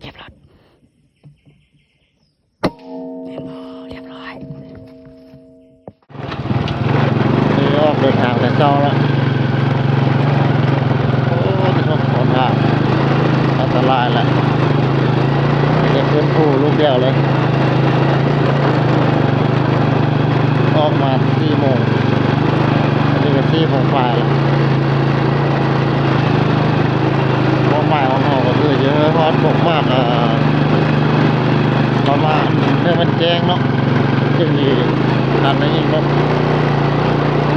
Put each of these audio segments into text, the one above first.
ກັບລົດ ແມ່ນບໍ່? ຮຽບຮ້ອຍ. ນີ້ອອກເດີນທາງແຕ່ເຊົ້າລະ ໂອ້ ຈະທົບຫົນທາງ ອັນຕະລາຍແຫຼະ ຈະຂຶ້ນພູລູກດຽວເລີຍ. ອອກມາສີ່ໂມງ ອັນນີ້ກໍສີ່ໂມງປາຍແລ້ວ. ເປົ້າໝາຍຂອງເຮົາກໍຄືຈະຮອດບົກໝາກ ເອີ ປະມານ ໃຫ້ມັນແຈ້ງເນາະ ຈຶ່ງຊິທັນໄດ້ຍິງນົກ. ໂ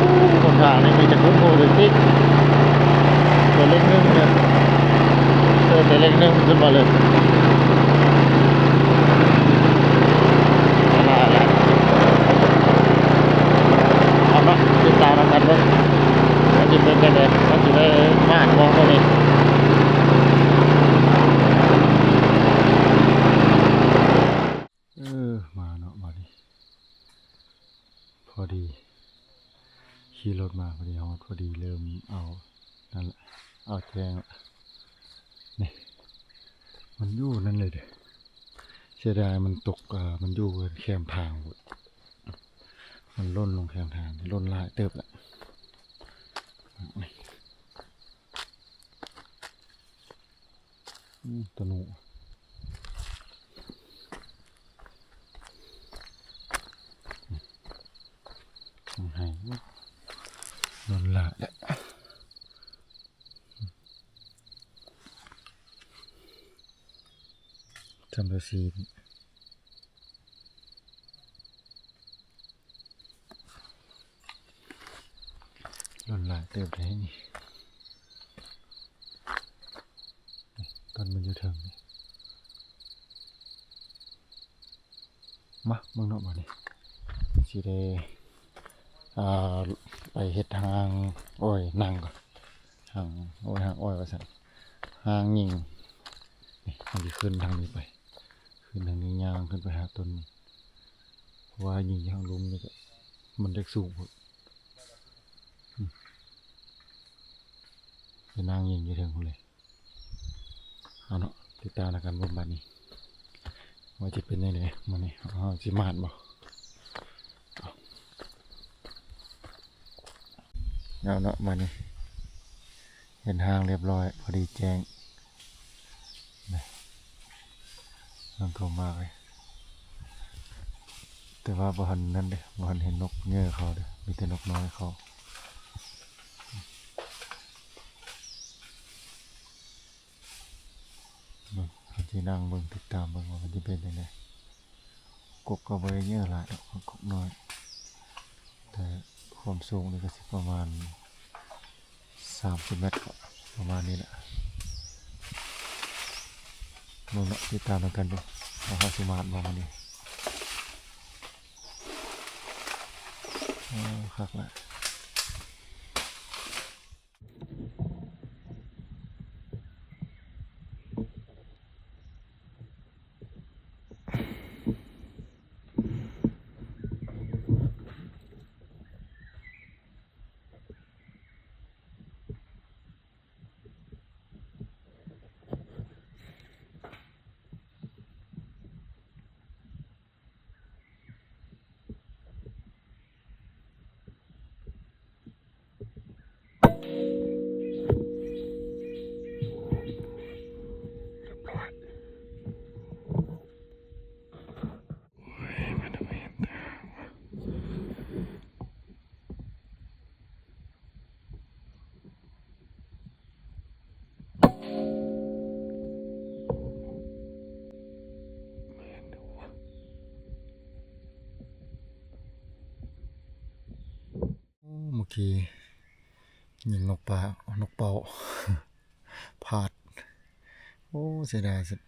ອ້ ຫົນທາງນີ້ມີແຕ່ຂຸດຮູຕິກໆ ຕົວເລັກໜຶ່ງເດີ ເອີ ຕົວເລັກໜຶ່ງຂຶ້ນມາເລີຍ. ເອົາເນາະ ຕິດຕາມນຳກັນເບິ່ງ ວ່າຊິເປັນຈັ່ງໃດ ວ່າຊິໄດ້ມາບໍ່ມື້ນີ້. ເອີ ມາເນາະ ບາດນີ້ ພໍດີຂີ່ລົດມາ ພໍດີຮອດ ພໍດີເລີ່ມເອົານັ້ນແຫຼະ ເອົາແຈ້ງລະ. ນີ້ ມັນຢູ່ນັ້ນເລີຍເດ້ ເສຍດາຍມັນຕົກ ເອີ ມັນຢູ່ແຄມທາງພຸ້ນ ມັນຫຼົ່ນລົງແຄມທາງ ຫຼົ່ນຫຼາຍເຕີບລະ. ອືມ ຕະໜູ ມັນໃຫ້ ມັນຫຼາຍແຫຼະ ຈຳໄດ້ຊິ ຫຼົ່ນຫຼາຍເຕີບເດ້ນີ້ ຕົ້ນມັນຢູ່ເທິງນີ້. ມາເບິ່ງເນາະ ບາດນີ້ຊິໄດ້ ອ່າ ໄປເຮັດຮາງ ໂອ້ຍ ນັ່ງກ່ອນ ຮາງ ໂອ້ຍ ຮາງອ້ອຍວ່າຊັ້ນ ຮາງຍິງ. ນີ້ ເຮົາຊິຂຶ້ນທາງນີ້ໄປ ຂຶ້ນທາງນີ້ ຍ່າງຂຶ້ນໄປຫາຕົ້ນນີ້ ເພາະວ່າຍິງທາງລຸ່ມນີ້ກໍມັນເດັກສູງໂພດ ອືມ ໄປນັ່ງຍິງຢູ່ເທິງພຸ້ນເລີຍ. ເອົາເນາະ ຕິດຕາມນຳກັນເບິ່ງບາດນີ້ ວ່າຈະເປັນຈັ່ງໃດມື້ນີ້ ເຮົາຊິໝານບໍ່. ເອົາເນາະ ບາດນີ້ເຫັນຮາງລຽບຮ້ອຍ ພໍດີແຈ້ງ ນີ້ ມັນໂທມາເລີຍ ແຕ່ວ່າບໍ່ທັນນັ້ນເດ້ ບໍ່ທັນເຫັນນົກເຫຍື່ອເຂົ້າເດ້ ມີແຕ່ນົກນ້ອຍເຂົ້າ. ເຮົາຊິນັ່ງເບິ່ງ ຕິດຕາມເບິ່ງວ່າມັນຊິເປັນຈັ່ງໃດ. ກົກກໍບໍ່ໄດ້ເຫຍື່ອຫຼາຍດອກ ກົກນ້ອຍ ແຕ່ຄວາມສູງນີ້ກໍຊິປະມານສາມສິບແມັດ ປະມານນີ້ແຫຼະ. ເບິ່ງເນາະ ຕິດຕາມນຳກັນເບິ່ງວ່າເຮົາຊິໝານບໍ່ມື້ນີ້. ໂອ້ ຄັກລະ. ໂອ້ ເມື່ອກີ້ຍິງນົກປ່າ ນົກເປົ້າ ພາດ. ໂອ້ ເສຍດາຍສຸດ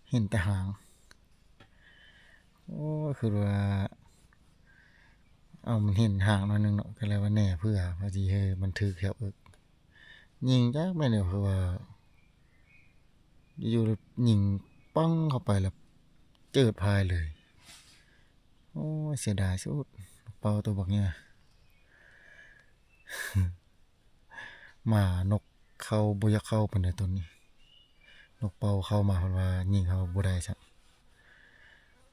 ເຫັນແຕ່ຫາງ. ໂອ້ ຄືວ່າ ເອົາ ມັນເຫັນຫາງໜ້ອຍໜຶ່ງເນາະ ກໍເລີຍວ່າແໜເພື່ອ ວ່າຊິໃຫ້ມັນຖືກແຖວເອິກ. ຍິງຈັກແມ່ນຫຍັງ ຄືວ່າຢູ່ໆຍິງປັ້ງເຂົ້າໄປແລ້ວເຈີດພາຍເລີຍ. ໂອ້ຍ ເສຍດາຍສຸດ ເປົ້າໂຕບັກໃຫຍ່. ໝານົກເຂົ້າບໍ່ຢາກເຂົ້າປານໃດຕົນນີ້ ນົກເປົ້າເຂົ້າມາ ເພິ່ນວ່າຍິງເຮົາບໍ່ໄດ້ຊ້ຳ.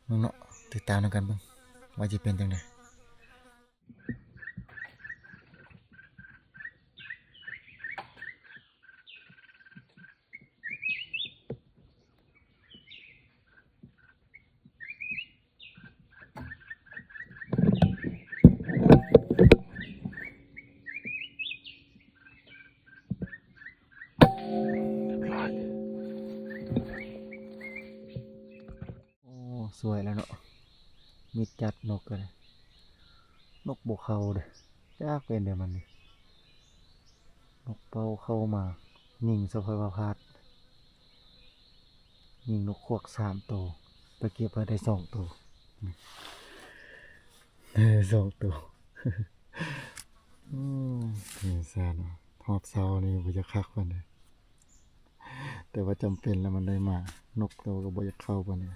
ເບິ່ງເນາະ ຕິດຕາມນຳກັນເບິ່ງວ່າຊິເປັນຈັ່ງໃດ. ໂອ້ ສວຍແລ້ວເນາະ ມິດຈັດນົກກໍໄດ້. ນົກບໍ່ເຂົ້າເດ້ ຈັກເປັນແນວໃດມັນນີ້. ນົກເປົ້າເຂົ້າມາ ຍິງສະພາວະພາດ ຍິງນົກຂວາກສາມໂຕ ໄປເກັບມາໄດ້ສອງໂຕ ເອີ ສອງໂຕ. ອືມ ສົງສານເນາະ ຮອບເຊົ້ານີ້ບໍ່ຢາກຄັກປານໃດ ແຕ່ວ່າຈຳເປັນແລ້ວມັນໄດ້ມາ. ນົກໂຕກໍບໍ່ຢາກເຂົ້າປານໃດ.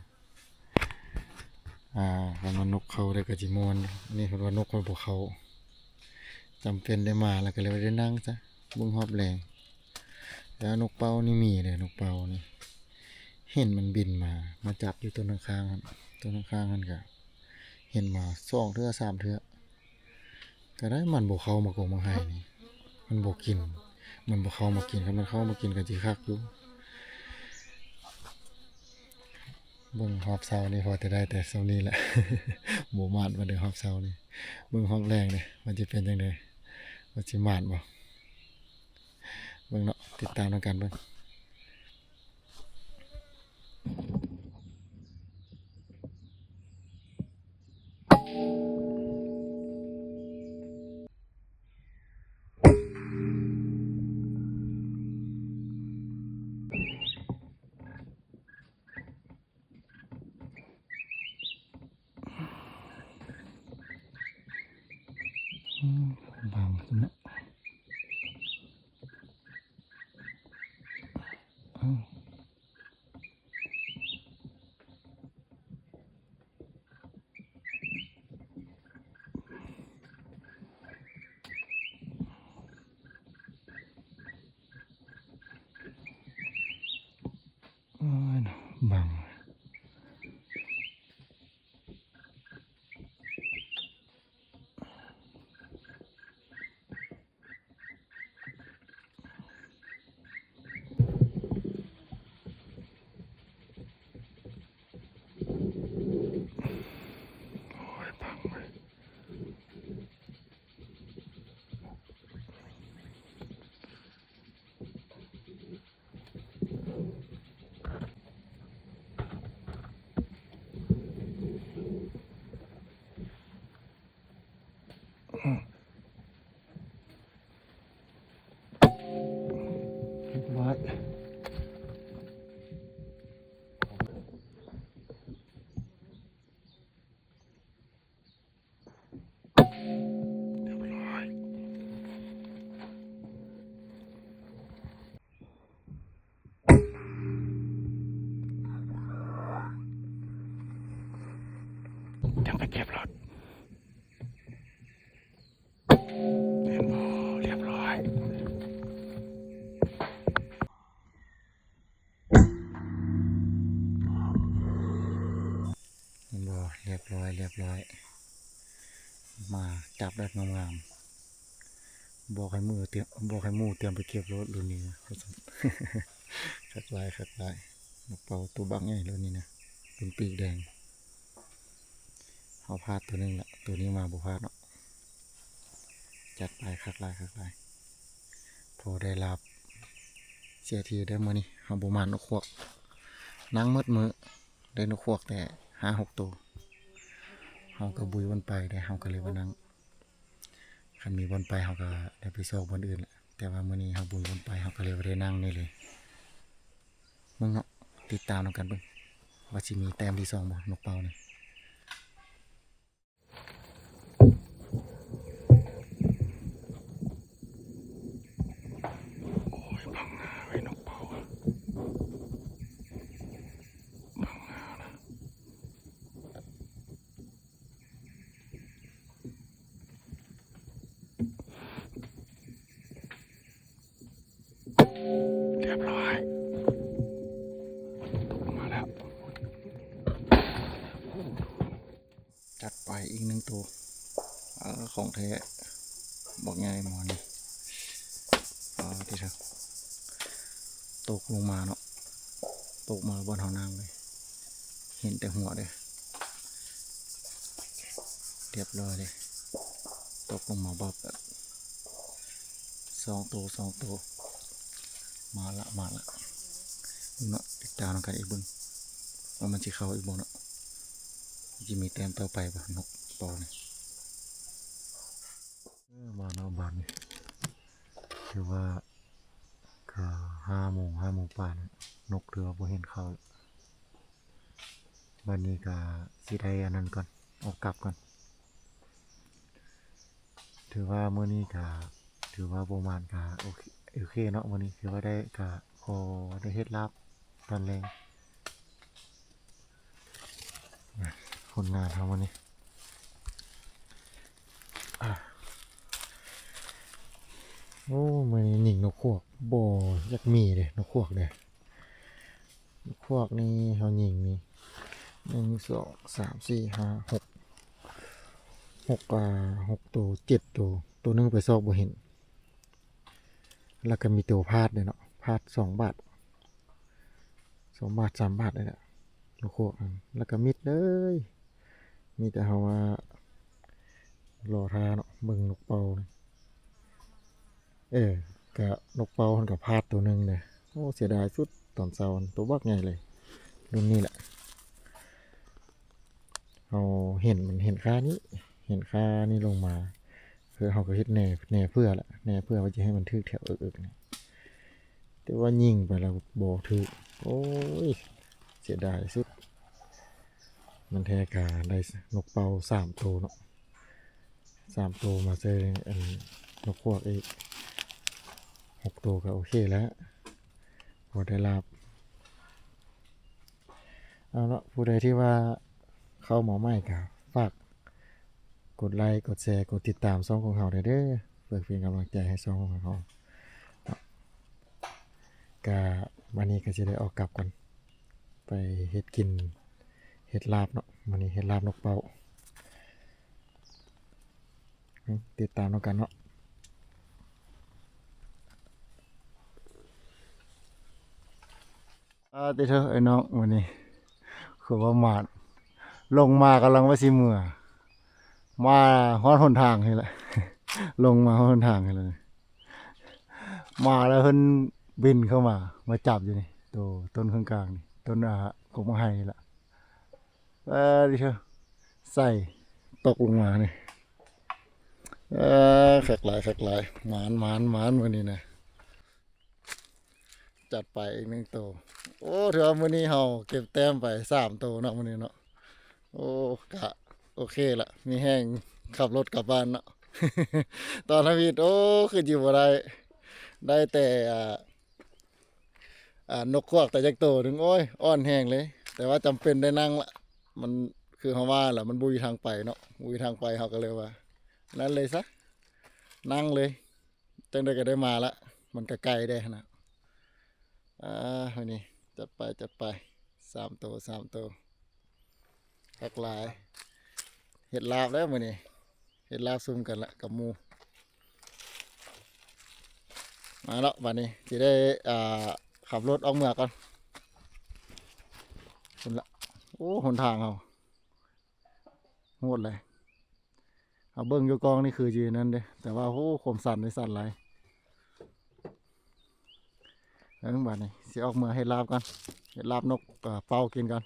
ອ່າ ຄັນວ່ານົກເຂົ້າໄດ້ກໍຊິມ່ວນ. ອັນນີ້ເພິ່ນວ່ານົກມັນບໍ່ເຂົ້າ ຈຳເປັນໄດ້ມາ ແລ້ວກໍເລີຍໄດ້ນັ່ງຊະ ເບິ່ງຮອບແລງ. ແຕ່ວ່ານົກເປົ້ານີ້ມີເດ້ ນົກເປົ້ານີ້ ເຫັນມັນບິນມາ ມາຈັບຢູ່ຕົ້ນຂ້າງໆຫັ້ນ ຕົ້ນຂ້າງໆຫັ້ນ ກໍເຫັນມາສອງເທື່ອສາມເທື່ອ. ກໍໄດ້ ມັນບໍ່ເຂົ້າໝາກກົກໝາກໄຮນີ້ ມັນບໍ່ກິນ ມັນບໍ່ເຂົ້າມາກິນ. ຄັນມັນເຂົ້າມາກິນກໍຊິຄັກຢູ່. ເບິ່ງຮອບເຊົ້ານີ້ພໍແຕ່ໄດ້ແຕ່ສ່ຳນີ້ແຫຼະ ບໍ່ໝານປານໃດຮອບເຊົ້ານີ້. ເບິ່ງຮອບແລງເດ້ ວ່າຊິເປັນຈັ່ງໃດ ວ່າຊິໝານບໍ່. ເບິ່ງເນາະ ຕິດຕາມນຳກັນເບິ່ງ. ອືມ ບັງຊັ້ນເນາະ ເອົ້າ. ໂອ້ຍເນາະ ບັງ. ໂອ້ຍ ບັງເວີຍ. ຮຽບຮ້ອຍ. ຮຽບຮ້ອຍ ຈັ່ງໄປເກັບໂລດ. ຮຽບຮ້ອຍ. ເຫັນບໍ່ ຮຽບຮ້ອຍ ຮຽບຮ້ອຍ ມາຈັບໄດ້ງາມໆ. ບອກໃຫ້ໝູ່ຕຽມ ບອກໃຫ້ໝູ່ຕຽມໄປເກັບໂລດລຸ້ນນີ້ ວ່າຊັ້ນ. ຄັກຫຼາຍ ຄັກຫຼາຍ ນົກເປົ້າໂຕບັກໃຫຍ່ລຸ້ນນີ້ນະ ເປັນປີກແດງ. ເຮົາພາດໂຕໜຶ່ງລະ ໂຕນີ້ມາບໍ່ພາດເນາະ. ຈັດໄປ ຄັກຫຼາຍ ຄັກຫຼາຍ ພໍໄດ້ລາບ. ເສຍທີໄດ້ມື້ນີ້ ເຮົາບໍ່ໝານນົກຂວາກ ນັ່ງໝົດມື້ ໄດ້ນົກຂວາກແຕ່ຫ້າຫົກໂຕ. ເຮົາກໍບຸຍບ່ອນໄປເດ້ ເຮົາກໍເລີຍມານັ່ງ. ຄັນມີບ່ອນໄປ ເຮົາກໍໄດ້ໄປຊອກບ່ອນອື່ນແຫຼະ ແຕ່ວ່າມື້ນີ້ເຮົາບຸຍບ່ອນໄປ ເຮົາກໍເລີຍບໍ່ໄດ້ນັ່ງນີ້ເລີຍ. ເບິ່ງເນາະ ຕິດຕາມນຳກັນເບິ່ງ ວ່າຊິມີແຕ້ມທີສອງບໍ່ ນົກເປົ້ານີ້. ໂອ້ຍ ບັງໜ້າເວີຍ ນົກເປົ້າ ບັງໜ້ານະ. ຮຽບຮ້ອຍ. ຂອງແທ້ ບັກໃຫຍ່ໝໍນີ້ ປາຕິໂທ ຕົກລົງມາເນາະ ຕົກມາບ່ອນເຮົານັ່ງເລີຍ ເຫັນແຕ່ຫົວເດ້ ຮຽບຮ້ອຍເດ້ ຕົກລົງມາບັບແບບ ສອງໂຕ ສອງໂຕ ມາລະ ມາລະ ເນາະ ຕິດຕາມນຳກັນອີກເບິ່ງ ວ່າມັນຊິເຂົ້າອີກບໍ່ເນາະ ຊິມີແຕ້ມຕໍ່ໄປບໍ່ ນົກເປົ້ານີ້ ເອີ ມາເນາະ ບາດນີ້ ຖືວ່າກະຫ້າໂມງ ຫ້າໂມງປາຍ ນົກຖືວ່າບໍ່ເຫັນເຂົ້າ ບາດນີ້ກະຊິໄດ້ອັນນັ້ນກ່ອນ ອອກກັບກ່ອນ ຖືວ່າມື້ນີ້ກະ ຖືວ່າບໍ່ໝານກະໂອເຄ ໂອເຄເນາະ ມື້ນີ້ຖືວ່າໄດ້ ກະພໍໄດ້ເຮັດລາບຕອນແລງ ຜົນງານເຮົາມື້ນີ້ ໂອ້ ມື້ນີ້ຍິງນົກຂວາກ ບໍ່ຢາກມີເດ້ ນົກຂວາກເດ້ ນົກຂວາກນີ້ເຮົາຍິງນີ້ ໜຶ່ງ ສອງ ສາມ ສີ່ ຫ້າ ຫົກ ຫົກ ອ່າ ຫົກໂຕ ເຈັດໂຕ ໂຕໜຶ່ງໄປຊອກບໍ່ເຫັນ ແລ້ວກະມີໂຕພາດເດ້ເນາະ ພາດສອງບາດ ສອງບາດ ສາມບາດນີ້ແຫຼະ ນົກຂວາກ ແລ້ວກະມິດເລີຍ ມີແຕ່ເຮົາວ່າ ລໍຖ້າເນາະ ເບິ່ງນົກເປົ້າ ເອີ ກະນົກເປົ້າຫັ້ນກະພາດໂຕໜຶ່ງເດ້ ໂອ້ ເສຍດາຍສຸດ ຕອນເຊົ້າຫັ້ນ ໂຕບັກໃຫຍ່ເລີຍ ລຸ້ນນີ້ແຫຼະ ເຮົາເຫັນ ມັນເຫັນຄານີ້ ເຫັນຄານີ້ລົງມາ ຄືເຮົາກະເຮັດແນ ແນເພື່ອລະ ແນເພື່ອວ່າຈະໃຫ້ມັນຖືກແຖວເອິກໆນີ້ ແຕ່ວ່າຍິງໄປແລ້ວບໍ່ຖືກ ໂອ້ຍ ເສຍດາຍສຸດ ມັນແທ້ກະໄດ້ນົກເປົ້າສາມໂຕເນາະ ສາມໂຕມາໃສ່ອັນນົກຂວາກອີກ ຫົກໂຕກະໂອເຄແລ້ວ ພໍໄດ້ລາບ ເອົາເນາະ ຜູ້ໃດທີ່ວ່າເຂົ້າມາໃໝ່ກະຝາກກົດໄລ ກົດແຊ ກົດຕິດຕາມຊ່ອງຂອງເຮົາແດ່ເດີ ເພື່ອເປັນກຳລັງໃຈໃຫ້ຊ່ອງຂອງເຮົາ ກະ ບາດນີ້ກະຊິໄດ້ອອກກັບກ່ອນ ໄປເຮັດກິນ ເຮັດລາບເນາະ ມື້ນີ້ເຮັດລາບນົກເປົ້າ ຕິດຕາມນຳກັນເນາະ ອາ ຕິໂທ ໄອ້ນ້ອງ ມື້ນີ້ຄືວ່າໝານ ລົງມາກຳລັງວ່າຊິເມືອ ມາຮອດຫົນທາງນີ້ແຫຼະ ລົງມາຮອດຫົນທາງນີ້ແຫຼະ ມາແລ້ວເພິ່ນບິນເຂົ້າມາ ມາຈັບຢູ່ນີ້ ໂຕຕົ້ນເຄິ່ງກາງນີ້ ຕົ້ນ ອ່າ ກົກໝາກໄຮນີ້ແຫຼະ ປາຕິໂທ ໃສ່ຕົກລົງມານີ້ ເອີ ຄັກຫຼາຍ ຄັກຫຼາຍ ໝານ ໝານ ໝານ ມື້ນີ້ນະ ຈັດໄປອີກໜຶ່ງໂຕ ໂອ້ ຖືວ່າມື້ນີ້ເຮົາເກັບແຕ້ມໄປສາມໂຕເນາະ ມື້ນີ້ເນາະ ໂອ້ ກະໂອເຄລະ ມີແຮງຂັບລົດກັບບ້ານເນາະ ຕອນທຳອິດ ໂອ້ ຄືຢູ່ບໍ່ໄດ້ ໄດ້ແຕ່ ອ່າ ອ່າ ນົກຂວາກແຕ່ຈັກໂຕໜຶ່ງ ໂອ້ຍ ອ່ອນແຮງເລີຍ ແຕ່ວ່າຈຳເປັນໄດ້ນັ່ງລະ ມັນ ຄືເຮົາວ່າລະ ມັນບໍ່ມີທາງໄປເນາະ ບໍ່ມີທາງໄປ ເຮົາກະເລີຍວ່າ ນັ້ນເລີຍຊະ ນັ່ງເລີຍ ຈັ່ງໃດກະໄດ້ມາລະ ມັນກະໄກແດ່ຫັ້ນນະ ອ່າ ມື້ນີ້ ຈັດໄປ ຈັດໄປ ສາມໂຕ ສາມໂຕ ຄັກຫຼາຍ ເຮັດລາບແລ້ວມື້ນີ້ ເຮັດລາບຊຸມກັນລະກັບໝູ່ ມາເນາະ ບາດນີ້ຊິໄດ້ ອ່າ ຂັບລົດອອກເມືອກ່ອນ ພຸ້ນລະ ໂອ້ ຫົນທາງເຮົາ ໂຫດເລີຍ ເຮົາເບິ່ງຢູ່ກ້ອງນີ້ຄືຊິນັ້ນເດ້ ແຕ່ວ່າ ໂອ້ ຄວາມຊັນນີ້ຊັນຫຼາຍ ເອີ ບາດນີ້ຊິອອກເມືອເຮັດລາບກ່ອນ ເຮັດລາບນົກ ເອີ ເປົ້າກິນກ່ອນ